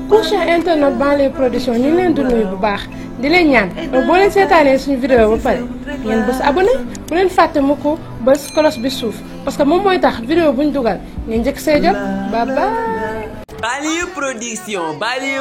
prochain internet Banlieue Production ñu ngi leen di nuyu bu baax di leen ñaan boo leen seetaanee suñu vidéo ba pare ngeen bës abonné bu leen fàtte mu ko bës cloche bi suuf parce que moom mooy tax vidéo buñ dugal ngeen njëkk see jot bye bye. Banlieue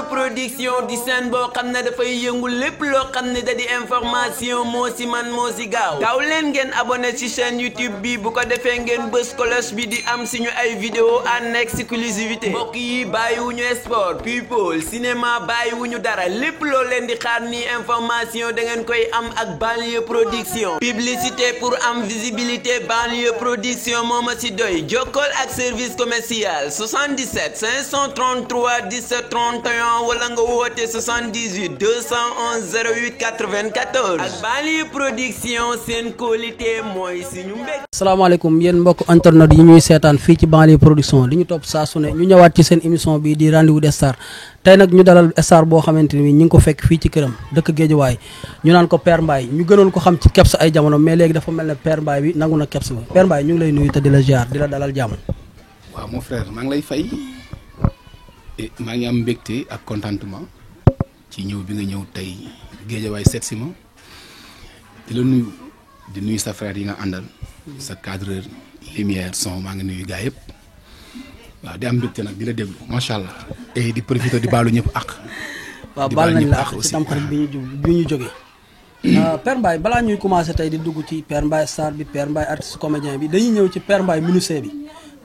Production di seen boo xam ne dafay yëngu lépp loo xam ne da di information moo si man moo si gaaw gaaw leen ngeen abonné ci chaîne YouTube bi bu ko defee ngeen bës cloche bi di am suñu ay vidéo en exclusivité mbokk yi bàyyiwuñu sport people cinéma bàyyiwuñu dara lépp loo leen di xaar ni information da ngeen koy am ak Banlieue Production publicité pour am visibilité Banlieue Production moo ma si doy jokkool ak service commercial 77 533 17 31 wala nga woote 78 211 08 94 ak Banlieue Production seen qualité mooy suñu mbég. asalaamaaleykum yéen mbokk internet yi ñuy seetaan fii ci Banlieue Production li ñu topp saa su ne ñu ñëwaat ci seen émission bi di rendez-vous des stars tey nag ñu dalal star boo xamante ni ñu ngi ko fekk fii ci këram dëkk Géejawaay ñu naan ko Père Mbaye ñu gënoon ko xam ci Kebs ay jamono mais léegi dafa mel ne Père Mbaye bi nangu na Kebs ba Père Mbaye ñu ngi lay nuyu te di la ziar di la dalal jàmm. waaw mon frère maa ngi lay fay. maa ngi am mbégte ak contentement ci ñëw bi nga ñëw tey Géejawaay seet si ma di la nuyu di nuyu sa frère yi nga àndal sa cadreur lumière son maa ngi nuyu gars yëpp waaw di am mbégte nag di la déglu macha allah et di profiter di baalu ñëpp ak. waaw baal nañ la ak ci tamxarit bi ñu jógee. Père Mbaye balaa ñuy commencé tey di dugg ci Père Mbaye star bi Père Mbaye artiste comédien bi dañuy ñëw ci Père Mbaye menuisier bi.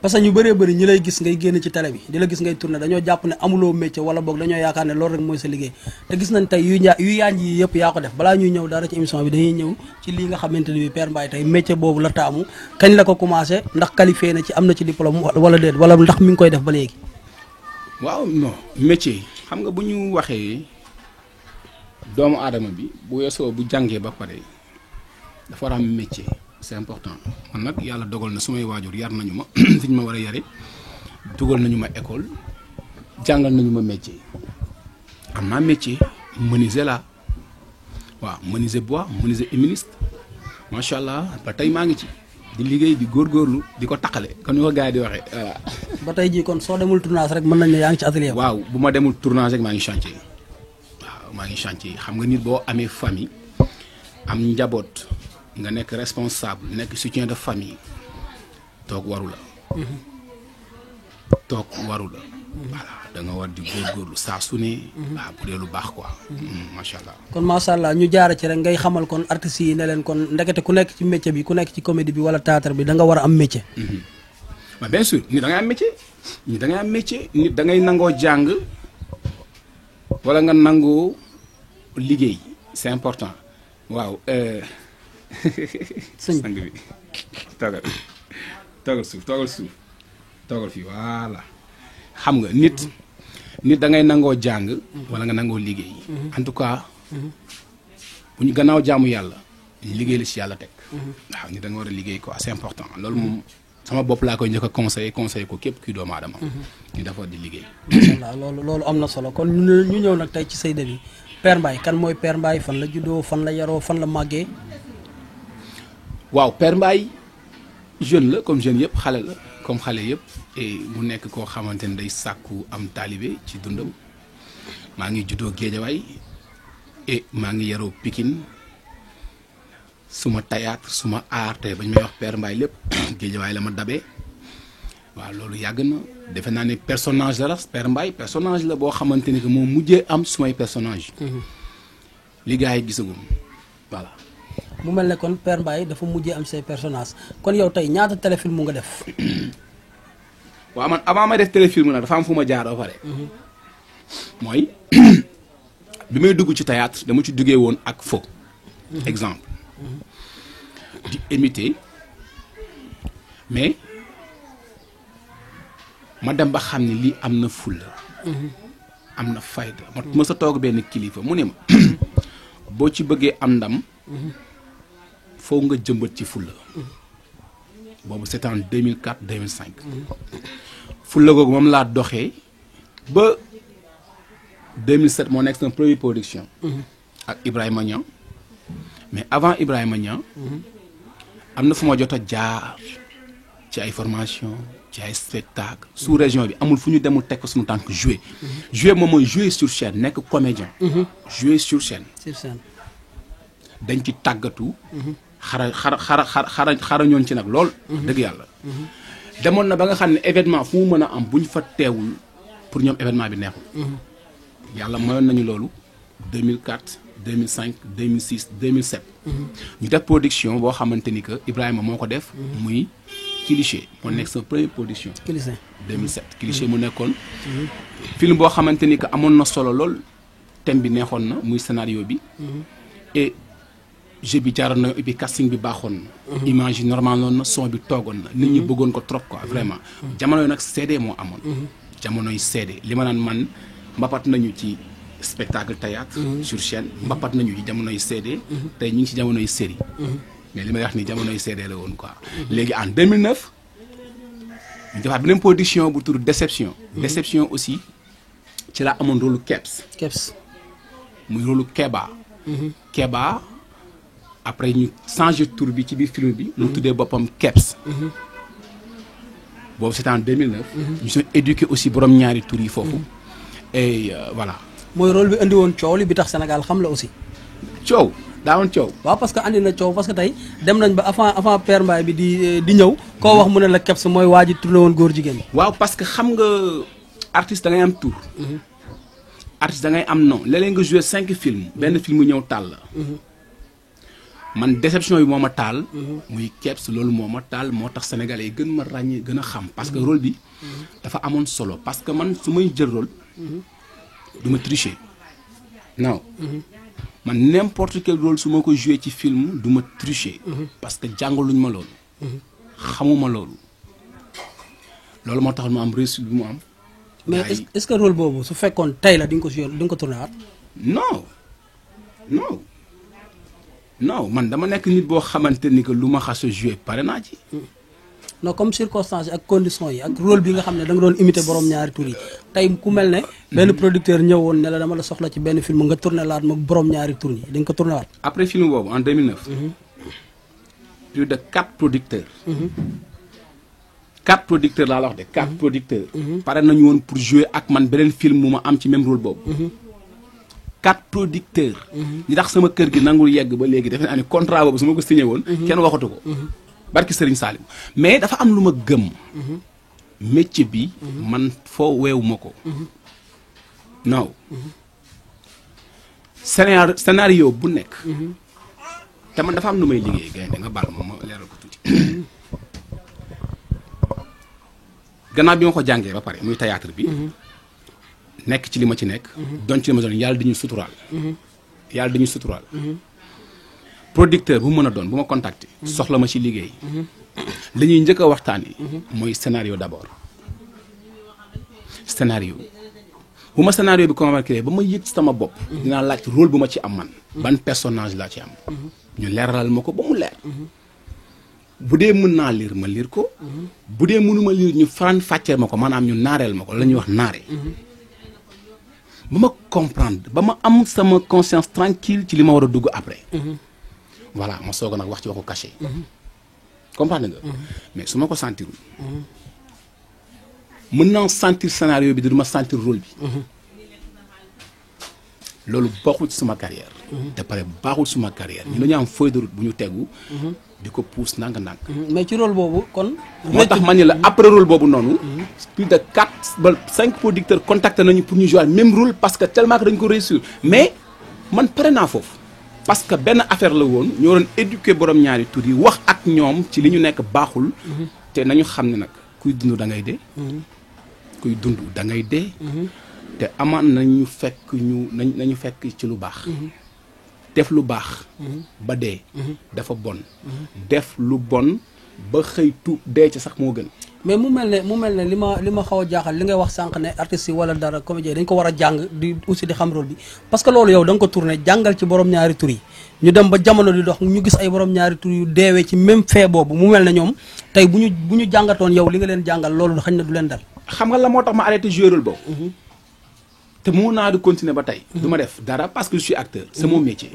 parce que ñu bëree bëri ñi lay gis ngay génn ci télé bi di la gis ngay tourné dañoo jàpp ne amuloo métier wala boog dañoo yaakaar ne loolu rek mooy sa liggéey te gis nañ tey yu yaañ yi yëpp yaa ko def balaa ñuy ñëw dara ci émission bi dañuy ñëw ci lii nga xamante ni bi Père Mbaye tey métier boobu la taamu kañ la ko commencé ndax qualifié na ci am na ci diplôme wala déet wala ndax mi ngi koy def ba léegi. waaw non métier xam nga bu ñu waxee doomu aadama bi bu weesoo bu jàngee ba pare dafa war a am métier. c'est important man nag yàlla dogal na sumay waajur yar nañu ma fi ñu ma war a yare dugal nañu ma école jàngal nañu ma métier am naa métier menuisier la waaw menuisier bois menuisier ébéniste macha allah ba tey maa ngi ci di liggéey di góorgóorlu di ko taqale kon ni ko gars yi di waxee voilà. ba tey jii kon soo demul tournage rek mën nañ ne yaa ngi ci atelier. waaw bu ma demul tournage rek maa ngi chantier waaw maa ngi chantier xam nga nit boo amee famille am njaboot. nga nekk responsable nekk soutien de famille toog waru la voilà da nga war di góorgóorlu saa su ne waaw bu dee lu baax quoi macha allah kon macha allah ñu jaara ci rek ngay xamal kon artistes yi ne leen kon ndekete ku nekk ci métier bi ku nekk ci comédie bi wala théâtre bi da nga war a am métier mais bien sûr nit da ngay am métier nit da ngay nangoo jàng wala nga nangoo liggéey c'est important waaw sang bi toogal suuf toogal fii voilà xam nga nit da ngay nangoo jàng wala nga nangoo liggéey en tout cas bu ñu gannaaw jaamu yàlla liggéey la ci yàlla teg waaw nit da nga war a liggéey quoi c'est important loolu moom sama bopp laa koy njëkk a conseiller ko képp kuy doomu aadama ñu dafa di liggéey voilà loolu am na solo kon ñu ñëw nag tey ci say début Père Mbaye kan mooy Père Mbaye fan la juddoo fan la yaroo fan la màggee. waaw Père Mbaye jeune la comme jeune yëpp xale la comme xale yëpp et mu nekk koo xamante ne day sàkku am taalibe ci dundam maa ngi juddoo Géejawaay et maa ngi yaroo Pikine suma théâtre suma art te bañ may wax Père Mbaye lépp Géejawaay la ma dabee waaw loolu yàgg na defe naa ne personnage la Père Mbaye personnage la boo xamante ni que moom mujjee am sumay personnage li gars yi gisagum voilà. mu mel ne kon Père Mbaye dafa mujjee am say personnage kon yow tey ñaata téléfilm mu nga def. waaw man avant may def téléfilm nag dafa am fu ma jaar ba pare. mooy bi may dugg ci théâtre dama ci duggee woon ak faux. exemple di imiter mais ma dem ba xam ne lii am na fulla am na fayda ma sa toog benn kilifa mu ne ma boo ci bëggee am ndam. foo nga jëmbat ci fulla boobu c'était en 2004 2005 fulla googu moom laa doxee ba 2007 moo nekk sama première production ak Ibrahima Niang mais avant Ibrahima Niang am na fu ma jot a jaar ci ay formation ci ay spectacle sous région bi amul fu ñu demul teg ko suñu tànk jouer jouer moom mooy jouer sur scène nekk comédien jouer sur scène dañ ci tàggatu xara ñoon ci nag lool dëgg yàlla demoon na ba nga xam ne événement fu mu mën a am bu ñu fa teewul pour ñoom événement bi neexul yàlla mayoon nañu loolu 2004 2005 2006 2007 ñu def production boo xamante ni que Ibrahima moo ko def muy Cliché moo nekk sa première production 2007 Cliché mu nekkoon film boo xamante ni que amoon na solo lool thème bi neexoon na muy scénario bi et jeu bi jaaroon na et puis casting bi baaxoon na image yi normal noonu na son bi toogoon na nit ñi bëggoon ko trop quoi vraiment jamono yi nag CD moo amoon jamono yi CD li ma naan man mbapat nañu ci spectacle théâtre sur chaîne mbapat nañu ci jamono yi CD tey ñu ngi ci jamono yi série mais li may wax ni jamono yi CD la woon quoi léegi en 2009 ñu defaat beneen production bu tudd Déception Déception aussi ci la amoon rôle Kebs muy rôle Keba Keba après ñu changé tour bi ci biir film bi mu tuddee boppam Kebs boobu c'était en 2009 ñu sont éduqué aussi borom ñaari tour yi foofu et voilà mooy rôle bi andi woon coow li bi tax Sénégal xam la aussi coow daa woon coow waaw parce que andi na coow parce que tey dem nañ ba avant Père Mbaye bi di ñëw koo wax mu ne la Kebs mooy waa ji tourné woon góor jigéen waaw parce que xam nga artiste da ngay am tour artiste da ngay am nom léeg-léeg nga joué 5 films benn film ñëw taal la man Déception bi moo ma taal muy Kebs loolu moo ma taal moo tax sénégalais yi gën ma ràññee gën a xam parce que rôle bi dafa amoon solo parce que man su may jël rôle du ma tricher non man n'importe quel rôle su ma ko joué ci film du ma tricher parce que jàngaluñ ma loolu xamuma loolu moo tax mu am réussite bi mu am mais est-ce que rôle boobu su fekkoon tey la di nga ko joué di nga ko tourné waat non man dama nekk nit boo xamante ni que lu ma xas a joué pare naa ci non comme circonstances yi ak conditions yi ak rôle bi nga xam ne da nga doon imité borom ñaari tur yi tey ku mel ne benn producteur ñëwoon ne la dama la soxla ci benn film nga tourné laat ma borom ñaari tur yi di nga ko tourné waat après film boobu en 2009 plus de 4 producteurs 4 producteurs laa la wax de 4 producteurs pare nañu woon pour jouer ak man beneen film mu ma am ci même rôle boobu 4 producteurs ñi tax sama kër gi nangul yegg ba léegi defe naa ni contrat boobu su ma ko signé woon kenn waxatu ko barki Serigne Salim mais dafa am lu ma gëm métier bi man foo weewu ma ko non scénario bu nekk te man dafa am lu may liggéey gaynde nga baal ma leeral ko tuuti gannaaw bi ma ko jàngee ba pare muy théâtre bi nekk ci li ma ci nekk doon ci li ma doon yàlla dañuy suturaal producteur bu mën a doon bu ma contacté soxla ma ci liggéey li ñuy njëkk a waxtaanee mooy scénario d'abord scénario bu ma scénario bi convaincre ba ma yëg sama bopp dinaa laaj rôle bu ma ci am man ban personnage laa ci am ñu leeralal ma ko ba mu leer bu dee mën naa lire ma lire ko bu dee mënuma lire ñu faran fàcceel ma ko maanaam ñu naareel ma ko la ñuy wax naare ba ma comprendre ba ma am sama conscience tranquille ci li ma war a dugg après voilà ma soog a nag wax ci waxu cachet comprendre nga mais su ma ko sentirul mën naa sentir scénario bi du ma sentir rôle bi loolu bokkul ci suma carrière te pare baaxul suma carrière ñu dañu am feuille de route bu ñu tegu di ko pousse ndànk-ndànk mais ci rôle boobu kon moo tax ma ni la après rôle boobu noonu plus de 4 ba 5 producteurs contacté nañu pour ñu jouer même rôle parce que tellement que dañu ko réussir mais man pare naa foofu parce que benn affaire la woon ñoo doon éduquer borom ñaari tur yi wax ak ñoom ci li ñu nekk baaxul te nañu xam ne nag kuy dund da ngay dee kuy dund da ngay dee te amaan nañu fekk nañu fekk ci lu baax def lu baax ba dee dafa bon def lu bon ba xëy tuub dee ci sax moo gën mais mu mel ne li ma xaw a jaaxal li ngay wax sànq ne artistes yi wala dara comédien dañ ko war a jàng di aussi di xam rôle bi parce que loolu yow da nga ko tourné jàngal ci borom ñaari tur yi ñu dem ba jamono di dox ñu gis ay borom ñaari tur yu deewee ci même fait boobu mu mel ne ñoom tey bu ñu jàngatoon yow li nga leen jàngal loolu xañ na du leen dal xam nga la moo tax ma arrêté jouer rôle boobu te mun naa di continuer ba tey du ma def dara parce que je suis acteur c'est mon métier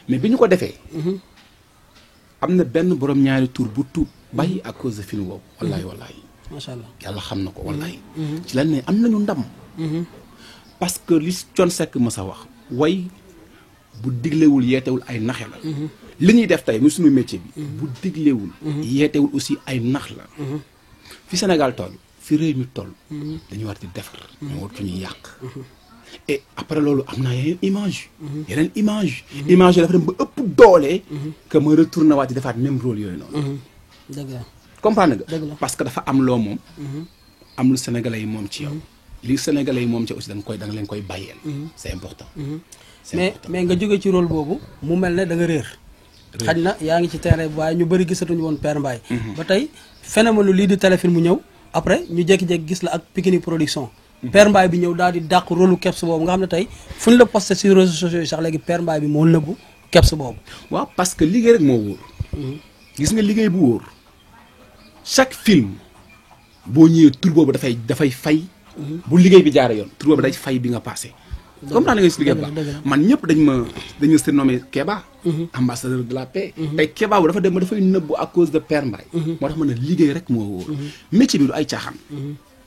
mais bi ñu ko defee am na benn borom ñaari tur bu tuub bàyyi à cause de film boobu wallahi macha allah yàlla xam na ko wallahi ci lan ne am nañu ndam parce que li Thione Seck ma sa wax way bu diglewul yeetewul ay naxe la li ñuy def tey mu suñu métier bi bu diglewul yeetewul aussi ay nax la fi Sénégal toll fi réew mi toll dañu war di defar ñu war ñuy yàq et après loolu am naa yeneen image yi dafa dem ba ëpp doole que ma retourné waat di defaat même rôle yooyu noonu dëgg la comprendre nga dëgg la parce que dafa am loo moom am lu sénégalais yi moom ci yow li sénégalais yi moom ci aussi da nga leen koy bàyyeel c'est important mais nga jóge ci rôle boobu mu mel ne da nga réer xaj na yaa ngi ci terrain bu waaye ñu bëri gisatuñu woon Père Mbaye ba tey phénomène lii di téléfilm mu ñëw après ñu jékki-jékki gis la ak Pikini Production Père Mbaye bi ñëw daal di dàq rôle Kebs boobu nga xam ne tey fu ñu la posté sur réseaux sociaux yi sax léegi Père Mbaye bi moo nëbbu Kebs boobu waaw parce que liggéey rek moo wóor gis nga liggéey bu wóor chaque film boo ñëwee tur boobu dafay fay bu liggéey bi jaare yoon tur boobu day fay bi nga passé comme naa nga gis liggéey bu baax man ñëpp dañu surnommé Keba ambassadeur de la paix tey Keba bu dafa dem ba dafay nëbbu à cause de Père Mbaye moo tax ma ne liggéey rek moo wóor métier bi du ay caaxaan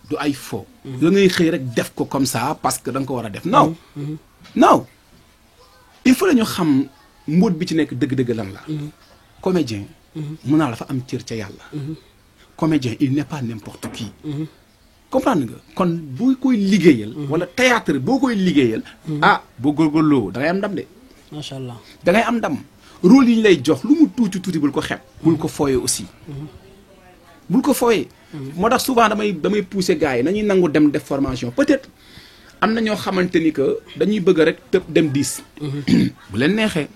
du ay faux la ngay xëy rek def ko comme ça parce que da nga ko war a def non il faut la ñu xam mbóot bi ci nekk dëgg-dëgg lan la comédien mun naa la fa am cër ca yàlla comédien il n'est pas n'importe qui comprendre nga kon boo koy liggéeyal wala théâtre boo koy liggéeyal boo góorgóorloo da ngay am ndam de macha allah da ngay am ndam rôle yi ñu lay jox lu mu tuuti bul ko xeeb bul ko fooyee aussi bul ko fooyee moo tax souvent damay pousser gars yi nañuy nangu dem def formation peut-être am na ñoo xamante ni que dañuy bëgg rek tëb dem 10 bu leen neexee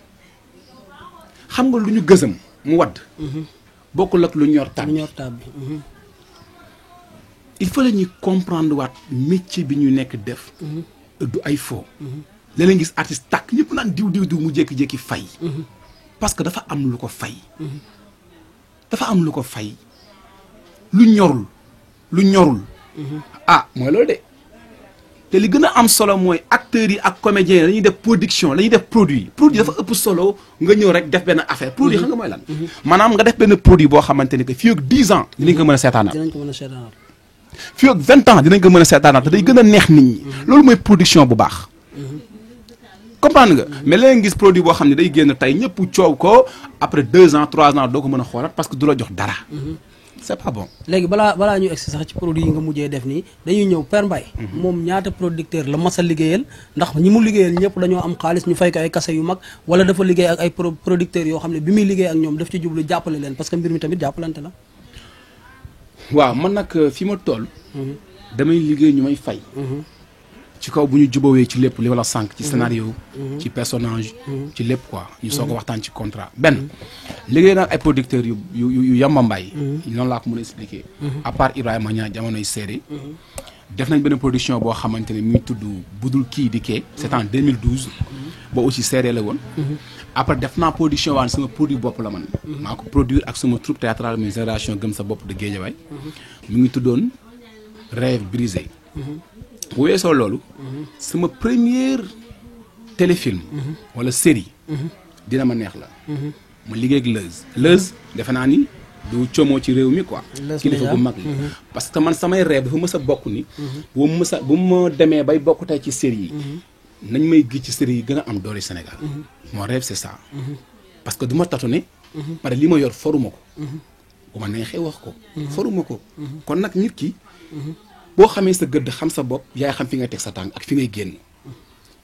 xam nga lu ñu gësam mu wadd bokkul ak lu ñor taab bi il faut la ñuy comprendre waat métier bi ñu nekk def du ay faux léeg-léeg gis artiste tàkk ñëpp naan diw mu jékki-jékki fay parce que dafa am lu ko fay lu ñorul mooy loolu de te li gën a am solo mooy acteurs yi ak comédiens yi dañuy def production la ñuy def produit dafa ëpp solo nga ñëw rek def benn affaire produit xam nga mooy lan maanaam nga def benn produit boo xamante ni que fii ak 10 ans dinañ ko mën a seetaanal fii ak 20 ans dinañ ko mën a seetaanal te day gën a neex nit ñi loolu mooy production bu baax comprendre nga mais léegi gis produit boo xam ne day génn tey ñëpp coow ko après 2 ans 3 ans doo ko mën a xoolaat parce que du la jox dara c'est pas bon. léegi balaa ñu egsi sax ci produit yi nga mujjee def nii dañuy ñëw Père Mbaye moom ñaata producteur la mas a liggéeyal ndax ñi mu liggéeyal ñëpp dañoo am xaalis ñu fay ko ay kase yu mag wala dafa liggéey ak ay producteurs yoo xam ne bi muy liggéey ak ñoom daf ci jublu jàppale leen parce que mbir mi tamit jàppalante la. waaw man nag fi ma toll. damay liggéey ñu may fay. ci kaw bu ñu jubawee ci lépp li wala sànq ci scénario ci personnage ci lépp quoi ñu soog a waxtaan ci contrat benn liggéey nag ay producteurs yu yamba mbay noonu laa ko mën a expliquer à part Ibrahima Niang jamonoy série def nañ benn production boo xamante ne mi ngi tudd budul kii di kee c'est en 2012 boo aussi série la woon après def naa production waan sama produit bopp la man maa ko produire ak sama troupe théâtrale muy génération gëm sa bopp de Guédiawaye mu ngi tuddoon Rêve brisé bu weesoo loolu sama première téléfilm wala série dina ma neex la ma liggéey ak Leuz defe naa ni du coomoo ci réew mi quoi kilifa bu mag la parce que man samay rêve dafa mës a bokk ni bu ma demee bay bokk tey ci série yi nañ may gis ci série yi gën a am doole Sénégal mon rêve c'est ça parce que du ma tatu ne pare li ma yor foruma ko bu ma neexee wax ko foruma ko kon nag nit ki boo xamee sa gëdd xam sa bopp yaay xam fi nga teg sa tànk ak fi ngay génn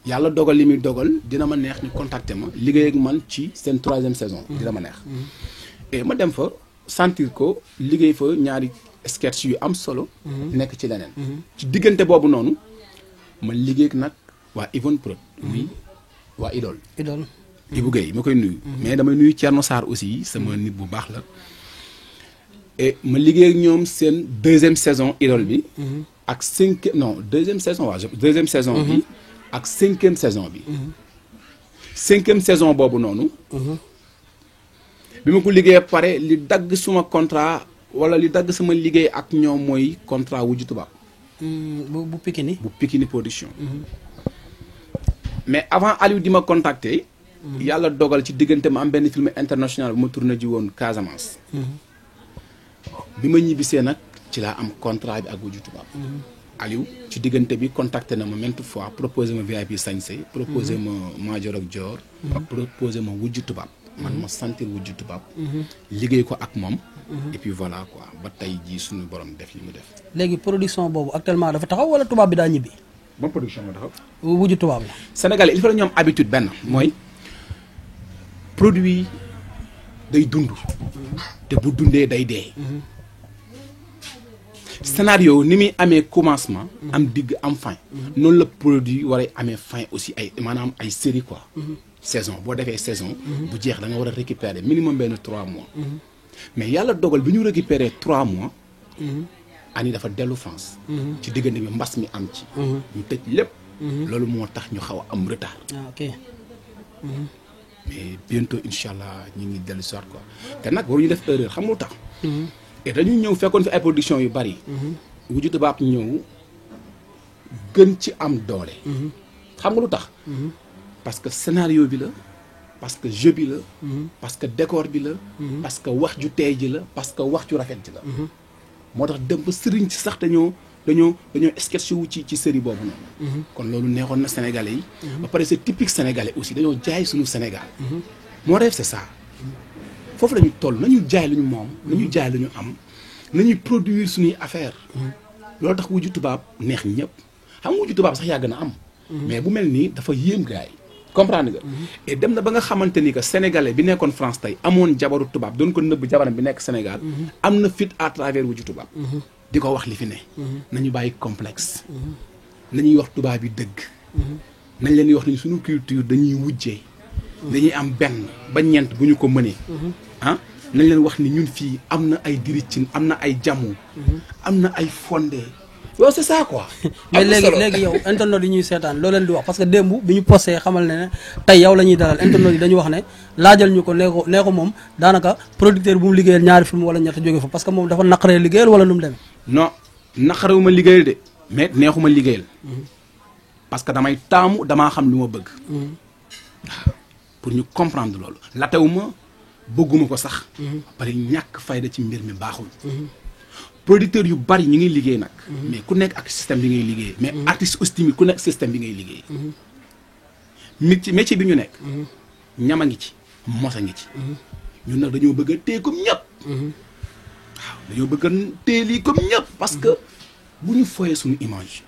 yàlla dogal li muy dogal dina ma neex ñu contacter ma liggéey ak man ci seen 3e saison dina ma neex et ma dem fa sentir ko liggéey fa ñaari sketch yu am solo nekk ci leneen ci diggante boobu noonu ma liggéey ak nag waa Yvonne Prod muy waa Idole Ibou Guèye ma koy nuyu mais damay nuyu Thierno Sarr aussi sama nit bu baax la et ma liggéey ak ñoom seen 2e saison Idole bi ak 2e saison waaw 2e saison bi ak 5e saison bi 5e saison boobu noonu bi ma ko liggéey pare li dagg suma contrat wala li dagg sama liggéey ak ñoom mooy contrat Wujju Tubaab bu Pikini production mais avant Aliou di ma contacter yàlla dogal ci diggante ma am benn film international bu ma tourné ji woon Casamance bi ma ñibbisee nag ci laa am contrat bi ak Wujju Tubaab. Aliou ci diggante bi contacté na ma maintes fois proposé ma VIP sañse proposé ma Madior ak Dior. proposé ma Wujju Tubaab. man ma sentir Wujju Tubaab. liggéey ko ak moom. et puis voilà quoi ba tey jii suñu borom def li mu def. léegi production boobu actuellement dafa taxaw wala tubaab bi daa ñibbi. bon production moo taxaw. Wujju Tubaab la. Sénégalais il faut ñu am habitude benn mooy produit day dund. te bu dundee day dee. scénario ni muy amee commencement. am digg am fin. noonu la produit war a amee fin aussi ay maanaam ay série quoi. saison boo defee saison. bu jeex da nga war a récupérer minimum benn 3 mois. mais yàlla dogal bi ñu récupérer 3 mois. ani dafa dellu France. ci diggante bi mbas mi am ci. ñu tëj lépp. loolu moo tax ñu xaw a am retard. ok. mais bientôt incha allah ñu ngi dellu soir quoi te nag waruñu def erreur xam nga lu tax. et dañu ñëw fekkoon fi ay production yu bari. Wujju Tubaab ñëw gën ci am doole. xam nga lu tax. parce que scénario bi la parce que jeu bi la. parce que décor bi la. parce que wax ju tey ji la parce que wax ju rafet ji la. moo tax dem ba sëriñ ci sax dañoo sketch wu ci série boobu noonu. kon loolu neexoon na Sénégalais yi. ba pare c'est typique sénégalais aussi dañoo jaay suñu Sénégal. moo rêve c'est ça. foofu la ñu toll nañu jaay lu ñu moom. nañu jaay lu ñu am nañuy produire suñuy affaire loolu tax Wujju Tubaab neex ñëpp xam nga Wujju Tubaab sax yàgg na am. mais bu mel nii dafa yéem gars yi comprendre nga. et dem na ba nga xamante ni que sénégalais bi nekkoon France tey amoon jabaru tubaab doon ko nëbb jabaram bi nekk Sénégal. am na fit à travers Wujju Tubaab. di ko wax li fi ne. nañu bàyyi complexe. nañuy wax tubaab yi dëgg. nañ leen di wax ni suñu culture dañuy wujjee. dañuy am benn ba ñeent bu ñu ko mënee. ah nañ leen wax ni ñun fii am na ay diricin am na ay jamu. am na ay fondé. loolu c'est ça quoi. mais léegi yow internet yi ñuy seetaan loo leen di wax parce que démb bi ñu posté xamal ne tey yow la ñuy dalal internet yi dañu wax ne laajal ñu ko nee ko moom daanaka producteur bu mu liggéeyal ñaari film wala ñett jóge fa parce que moom dafa naqaree liggéeyal wala nu mu demee. non naqarewuma liggéeyal de mais neexuma liggéeyal. parce que damaa xam lu ma bëgg. pour ñu comprendre loolu. latewuma bëgguma ko sax. bari ñàkk fayda ci mbir mi baaxul. producteurs yu bari ñu ngi liggéey nag. mais ku nekk ak système bi ngay liggéey. mais artiste aussi tamit ku nekk système bi ngay liggéey. métier bi ñu nekk. ñama ngi ci mosa ngi ci. ñun nag dañoo bëgg a téye comme ñëpp. waaw dañoo bëgg a téye lii comme ñëpp parce que bu ñu foyee suñu image.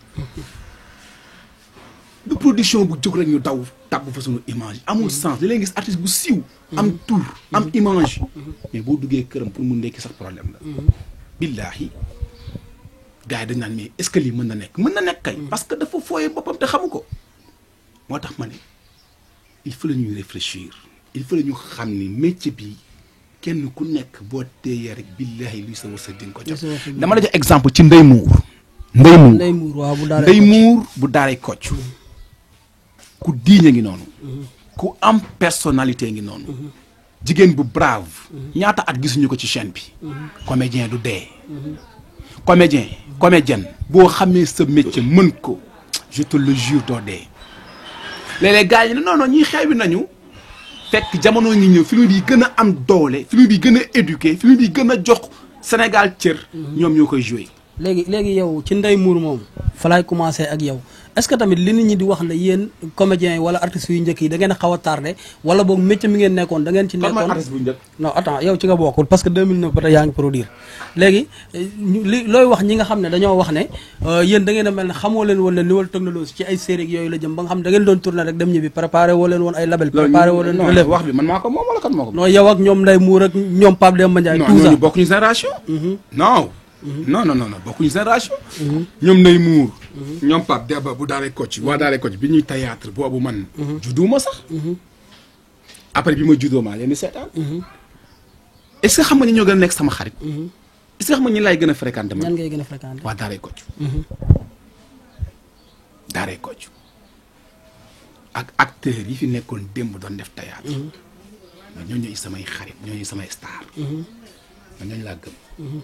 du production bu jóg rek ñu daw tàbb fa suñu image amul sens da leen gis artiste bu siiw. am tour am image. mais boo duggee këram pour mu ndekki sax problème la. billaahi gars yi dañ naan mais est-ce que lii mën na nekk kay. parce que dafa fooyee boppam te xamu ko. moo tax ma ne il faut la ñuy réfléchir il faut la ñu xam ni métier bi kenn ku nekk boo téyee rek billaahi luy sa wërsëg di nga ko jox. dama la jox exemple ci Ndeye Mour. Ndeye Mour waaw bu daaray Kocc. ku diiñe ngi noonu. ku am personnalité ngi noonu. jigéen bu brave. ñaata at gisuñu ko ci chaîne bi. comédien du dee. comédienne boo xamee sa métier mën ko je te le jure doo dee. léeg-léeg gars yi ne non ñii xeewi nañu. fekk jamono ngi ñëw film bi gën a am doole film bi gën a éduqué film bi gën a jox Sénégal cër. ñoom ñoo koy joué. léegi yow ci Ndeye Mour moom fa laay commencé ak yow est-ce que tamit li nit ñi di wax ne yéen comédiens yi wala artistes yu njëkk yi da ngeen a xaw a tardé wala boog métier mi ngeen nekkoon da ngeen ci nekkoon artiste bu njëkk non attends yow ci nga bokkul parce que 2009 ba tey yaa ngi produire léegi looy wax ñi nga xam ne dañoo wax ne yéen da ngeen a mel ne xamoo leen woon ne nouvelle technologie ci ay série yooyu la jëm ba nga xam ne da ngeen doon tourner rek dem ñibbi préparé woo leen woon ay label préparé woo leen relève wax bi man maa ko moom wala kan moo ko non yow ak ñoom Ndeye Mour ak ñoom Pape Demba Ndiaye tout ça non bokkuñu génération non bokkuñu génération. ñoom Ndeye Mour. ñoom Pape Demba bu daaree Kocc waa daaree Kocc bi ñuy théâtre boobu man. judduma sax. après bi ma juddoo maa leen di seetaan. est-ce que xam nga ni ñoo gën a nekk sama xarit. est-ce que xam nga ñi laay gën a fréquenté man. ñan ngay gën a fréquenté. waa daaree Kocc. daaree Kocc ak acteurs yi fi nekkoon démb doon def théâtre. ñooñu ñooy samay xarit ñooñu samay star. ñooñu laa gëm.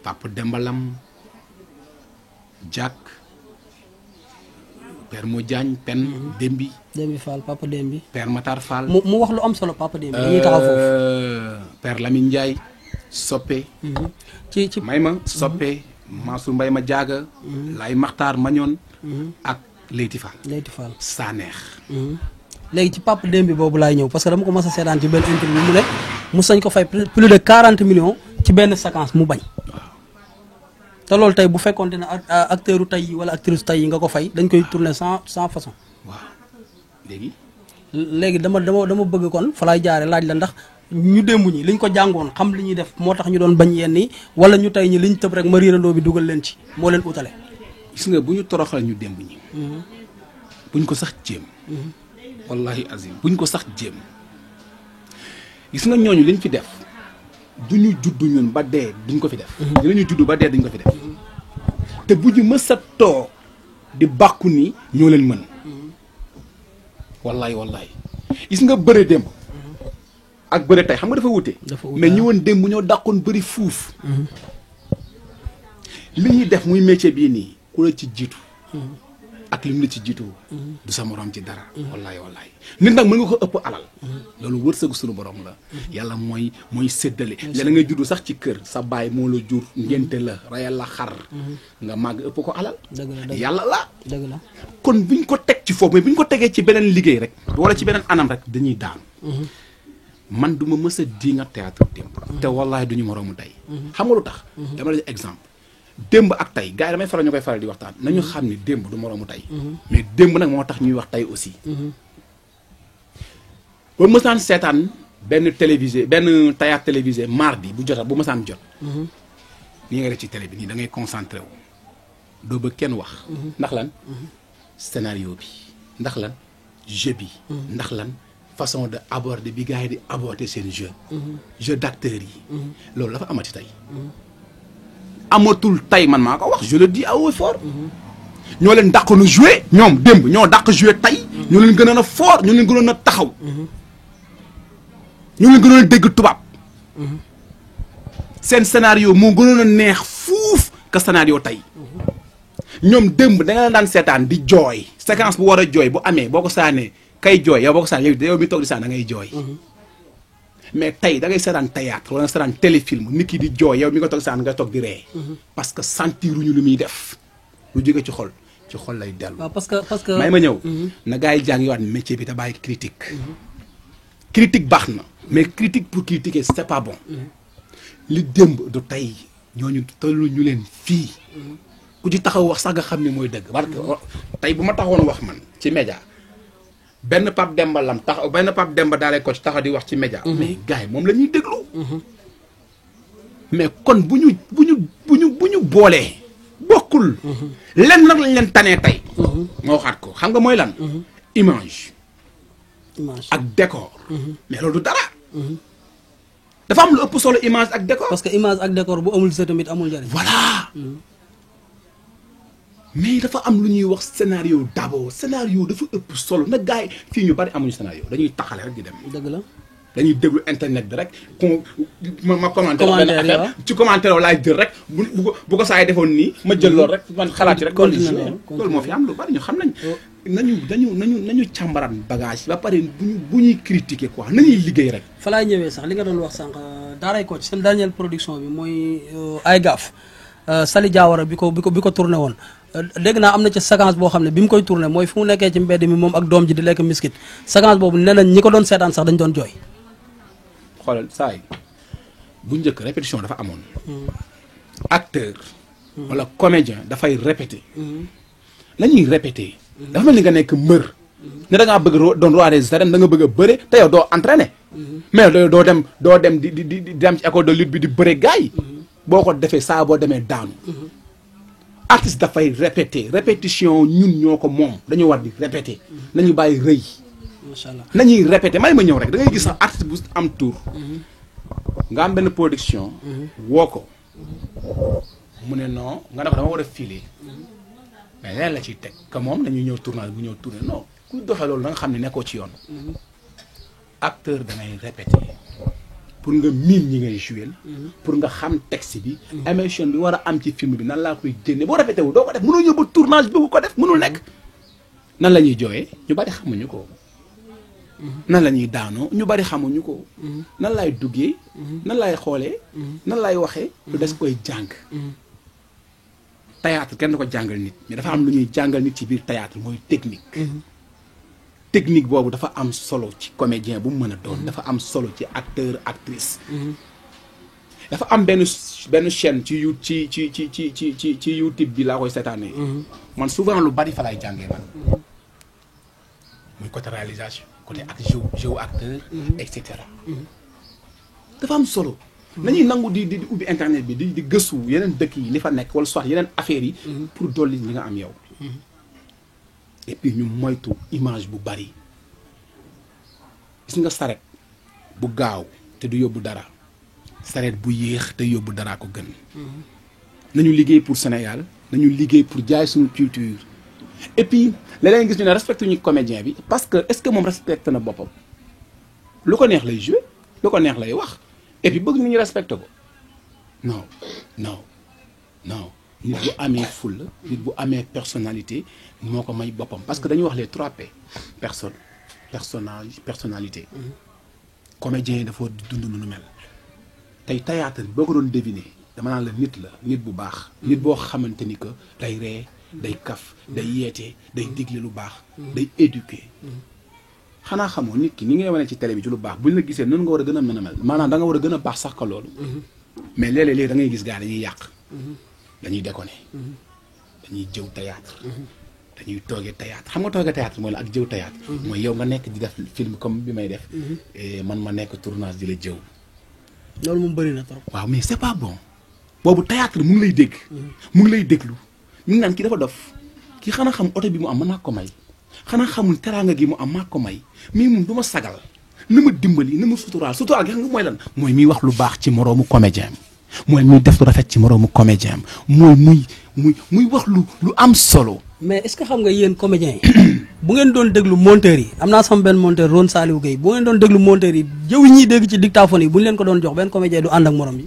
Papa Demba Lam Jack Père Mo Diagne Pen Dembi Fall Papa Dembi Père Matar Fall mu wax lu am solo Papa Dembi dañuy taxaw foofu Père Lamine Ndiaye Soppe. ci Mayma Soppe. Mansour Mbaye ma jaaga. Lay Maxtaar Mañoon. ak Leyti Fall. Leyti Fall Saneex. léegi ci Pape Demba boobu laay ñëw parce que dama ko mas a seetaan ci benn interview mu ne mu sañ ko fay plus de 40 millions ci benn séquence mu bañ. te loolu tey bu fekkoonte ne acteur tey yi wala actrice tey yi nga ko fay dañ koy tourner sans façon. waaw léegi dama bëgg kon fa laay jaare laaj la ndax ñu démb ñi liñ ko jàngoon xam li ñuy def moo tax ñu doon bañ yenn yi wala ñu tey ñi liñ tëb rek ma riirandoo bi dugal leen ci moo leen utale. gis nga bu ñu toroxal ñu démb ñi. buñ ko sax jéem. wallahi azim buñ ko sax jéem. gis nga ñooñu liñ fi def du ñu judd ñun ba dee duñ ko fi def. dinañu judd ba dee duñ ko fi def. te bu ñu mës a toog di bàkku ni ñoo leen mën. wallahi gis nga bëre démb. ak bëre tey xam nga dafa wute. mais ñi woon démb ñoo dàqoon bëri fuuf. li ñuy def muy métier bii nii ku la ci jiitu. ak li mu la ci jiitu. du sa morom ci dara. wallahi nit nag mën nga ko ëpp alal. loolu wërsëgu sunu borom la. yàlla mooy séddale. léeg ngay juddu sax ci kër sa baay moo la jur ngénte la rayal la xar. nga màgg ëpp ko alal. yàlla la. dëgg la kon buñ ko teg ci foofu mais buñ ko tegee ci beneen liggéey rek. wala ci beneen anam rek dañuy daanu. man du ma mës a di nga théâtre démb. te wallahi duñu moroomu tey. xam nga lu tax. dama la exemple. démb ak tey gars yi damay faral ñu koy faral di waxtaan nañu xam ni démb du moroomu tey. mais démb nag moo tax ñuy wax tey aussi. ba mësaan seetaan benn théâtre télévisé mardi bu jotat bu mësaan jot. nii nga def ci télé bi nii da ngay concentré wu. doo bëgg kenn wax. ndax lan scénario bi ndax lan jeu bi. ndax lan façon de aborder bi gars yi di aborder seen jeu d'acteurs yi. loolu dafa amati tey. amatul tey man maa ko wax je le dis à haut et fort. ñoo leen dàq nu jouer ñoom démb ñoo dàq jouer tey. ñoo leen gënoon a fort ñoo leen gënoon a taxaw. ñoo leen gënoon a dégg tubaab. seen scénario moo gënoon a neex fuuf ka scénario tey. ñoom démb da nga leen daan seetaan di jooy séquence bu war a jooy bu amee boo ko saanee kay jooy yow boo ko saanee yow mi toog di saan da ngay jooy. mais tey da ngay seetaan théâtre wala nga seetaan téléfilm nit ki di jooy yow mi nga toog saan nga toog di ree. parce que sentiruñu lu muy def lu jóge ci xol lay dellu. waaw parce que may ma ñëw. na gars yi jàngiwaat métier bi te bàyyi critique. critique baax na mais critique pour critiquer c'est pas bon. li démb du tey ñooñu tollu ñu leen fii. ku ci taxaw wax sax nga xam ne mooy dëgg. parce que tey bu ma taxawoon wax man ci média. benn Pape Demba daal ko ci taxaw di wax ci média. mais gars yi moom la ñuy déglu. mais kon bu ñu boolee. bokkul. lenn nag lañ leen tanee tey. moo waxaat ko xam nga mooy lan. image. ak décor. mais loolu du dara. dafa am lu ëpp solo image ak décor. parce que image ak décor bu amul sa tamit amul njariñ. voilà. mais dafa am lu ñuy wax scénario d'abord scénario dafa ëpp solo nag gars yi fii ñu bari amuñu scénario dañuy taxale rek di dem. dëgg la dañuy déglu internet bi rek ma commentaire ci commentaire laay jël rek bu ko saa yi defoon nii ma jël loolu rek man xalaat ci rek. loolu moo fi am lu bari ñu xam nañu càmbaraat bagage ba pare bu ñuy critiquer quoi nañuy liggéey rek. fa laay ñëwee sax li nga doon wax sànq Daaray Kocc seen dernière production bi mooy ay gaaf Sali Diawara bi ko tourné woon. dégg naa am na ci séquence boo xam ne bi mu koy tourné mooy fu mu nekkee ci mbedd mi moom ak doom ji di lekk miskit séquence boobu nee nañ ñi ko doon seetaan sax dañ doon jooy. xoolal saa yi bu njëkk répétition dafa amoon. acteur. wala comédien dafay répéter. la ñuy répéter. dafa mel ni nga nekk mbër. ne da ngaa bëgg doon roi des arènes da nga bëgg a bëre te yow doo entraîner. mais doo dem di dem ci école de lutte bi di bëre gars yi. boo ko defee saa boo demee daanu. artiste dafay répétition ñun ñoo ko moom dañu war di répéter nañu bàyyi rëy. macha allah nañuy répéter may ma ñëw rek da ngay gis sax artiste bu am tour nga am benn production. woo ko mu ne non nga ne ko dama war a filer mais leneen la ciy teg que moom dañuy ñëw tournage bu ñëw tourner non kuy doxee loolu da nga xam ne nekkoo ci yoon. acteur da ngay répéter pour nga miin ñi ngay jouer pour nga xam texte bi. émotion bi war a am ci film bi nan laa koy génne boo répété wu doo ko def mënoo ñëw ba tournage bi ko def mënul nekk. nan la ñuy jooyee ñu bari xamuñu ko nan la ñuy daanoo ñu bari xamuñu ko. nan laay duggee. nan laay xoolee. nan laay waxee. lu des koy jàng. théâtre kenn du ko jàngal nit mais dafa am lu ñuy jàngal nit ci biir théâtre mooy technique. technique boobu dafa am solo ci comédien bu mu mën a doon. dafa am solo ci acteur actrice. dafa am benn chaîne ci ci YouTube bi laa koy seetaanee. man souvent lu bari fa laay jàngee man. muy côté réalisation côté ak jeu acteur. et cetera. dafa am solo. nañuy nangu di ubbi internet bi di gëstu yeneen dëkk yi li fa nekk wala soit yeneen affaires yi. pour dolli li nga am yow. et puis ñu moytu image bu bari gis nga saret bu gaaw te du yóbbu dara saret bu yéex te yóbbu dara ko gën. nañu liggéey pour Sénégal nañu liggéey pour jaay suñu culture et puis léeg-léeg gis ñu ne respecté ñu comédien bi parce que est-ce que moom respecté na boppam lu ko neex lay joué lu ko neex lay wax et puis bëgg nañu respecté ko non non non. nit bu amee fulla nit bu amee personnalité moo ko may boppam parce que dañuy wax les 3 P personnalité. comédien yi dafa dund nu mel tey théâtre boo ko doon deviner dama naan la nit bu baax. nit boo xamante ni que day ree day kaf day yeete day digle lu baax. day éduquer. xanaa xamoo nit ki ni ngay wane ci télé bi ci lu baax buñ la gisee noonu nga war a gën a mën a mel maanaam da nga war a gën a baax sax ka loolu. mais léeg-léeg da ngay gis gars dañuy yàq. dañuy déconné dañuy jëw théâtre dañuy toogee théâtre xam nga toogee théâtre mooy la ak jëw théâtre mooy yow nga nekk di def film comme bi may def man ma nekk tournage di la jëw loolu moom bëri na trop waaw mais c'est pas bon boobu théâtre mu ngi lay dégg mu ngi lay déglu mu ngi naan kii dafa dof kii xanaa xam oto bi mu am mën naa ko may xanaa xamul teraanga gi mu am maa ko may mais moom du ma sagal na ma dimbali na ma suturaal gi xam nga mooy lan mooy miy wax lu baax ci moroomu comédien mooy muy def lu rafet ci moroomu comédien mooy muy wax lu am solo. mais est-ce que xam nga yéen comédiens yi bu ngeen doon déglu monteurs yi am naa sama benn monteur Ron Saliou Gueye bu ngeen doon déglu monteurs yi jëw ñuy dégg ci dictaphone yi bu ñu leen ko doon jox benn comédien du ànd ak morom yi.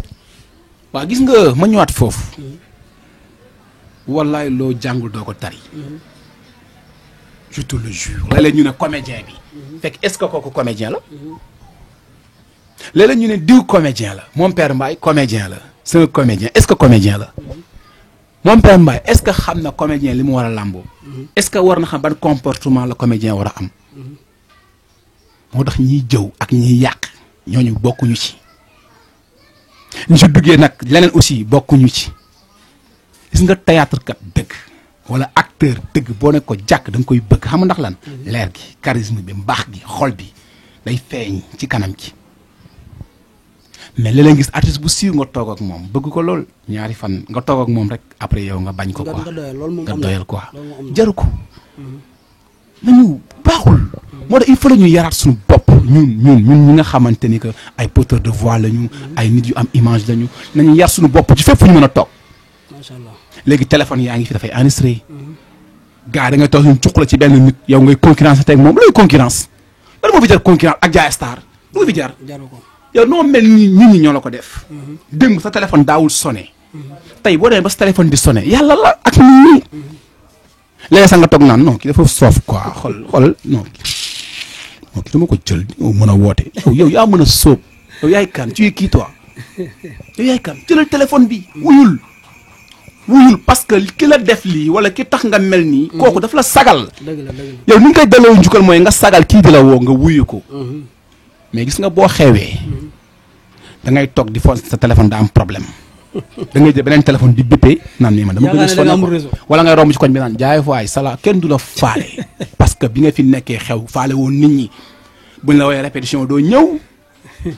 waaw gis nga ma ñëwaat foofu. wallaay loo jàngul doo ko tari. je te le jure. léeg-léeg ñu ne comédien bi. fekk est-ce que kooku comédien la. léeg-léeg ñu ne diw comédien la moom Père Mbaye comédien la c'est un comédien est-ce que comédien la moom Père Mbaye est-ce que xam na comédien li mu war a làmboo est-ce que war na xam ban comportement la comédien war a am moo tax ñiy jëw ak ñiy yàq ñooñu bokkuñu ci ñu si duggee nag leneen aussi bokkuñu ci gis nga théâtre kat dëgg wala acteur dëgg boo ne ko jàkk da nga koy bëgg xam nga ndax lan leer gi charisme bi mbaax gi xol bi day feeñ ci kanam gi mais léeg-léeg gis artiste bu siiw nga toog ak moom bëgg ko lool ñaari fan nga toog ak moom rek après yow nga bañ ko quoi nga doyal quoi jaru ko nañu baaxul moo tax il faut la ñu yaraat suñu bopp ñun ñi nga xamante ni que ay porteurs de voix lañu ay nit yu am image lañu nañu yar suñu bopp ci fépp fu ñu mën a toog macha allah léegi téléphone yaa ngi fi dafay enregistré gars da ngay toog ñu cuq la ci benn nit yow ngay concurrence teg moom looy concurrence lan moo fi jar concurrence ak jaay star lu nga fi jar yow noo mel ni nit ñi ñoo la ko def démb sa téléphone daawul sonné tey boo demee ba sa téléphone di sonné yàlla la ak nit ñi léegi sax nga toog naan non ki dafa soof quoi xool non ki dama ko jël mën a woote yow yaa mën a sóob yow yaay kan tu es qui toi yow yaay kan jëlal téléphone bi wuyul parce que ki la def lii wala ki tax nga mel nii kooku daf la sagal yow ni nga koy delloo njukkal mooy nga sagal kii di la woo nga wuyu ko mais gis nga boo xewee da ngay toog di fon sa téléphone daa am problème da ngay jël beneen téléphone di bippé naan nii man dama gën a sonn wala ngay romb ci koñ bi naan jaay faay sala kenn du la faale parce que bi nga fi nekkee xew faale woon nit ñi buñ la woowee répétition doo ñëw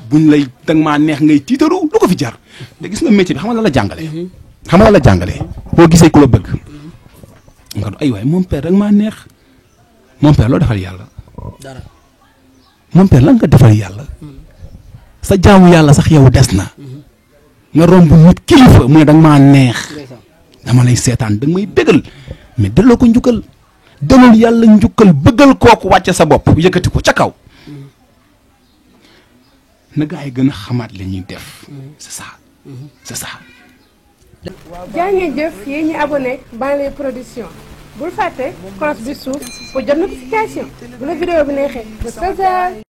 buñ lay danga maa neex ngay tiitaru lu ko fi jar te gis nga métier bi xam nga la jàngale boo gisee ku la bëgg nga do ay waay mon père danga maa neex mon père loo defal yàlla dara mon père lan nga defal yàlla sa jaamu yàlla sax yow des na nga romb nit kilifa mu ne danga maa neex dama lay seetaan danga may bégal mais delloo ko njukkal delloo yàlla njukkal bëggal kooku wàcce sa bopp yëkkati ko ca kaw na gaa yi gën a xamaat li ñuy def c'est ça jaa ngeen jëf yéen ñi abonné Banlieue Production bul fàtte cloche bi suuf pour jot notification bu la vidéo bi neexee ba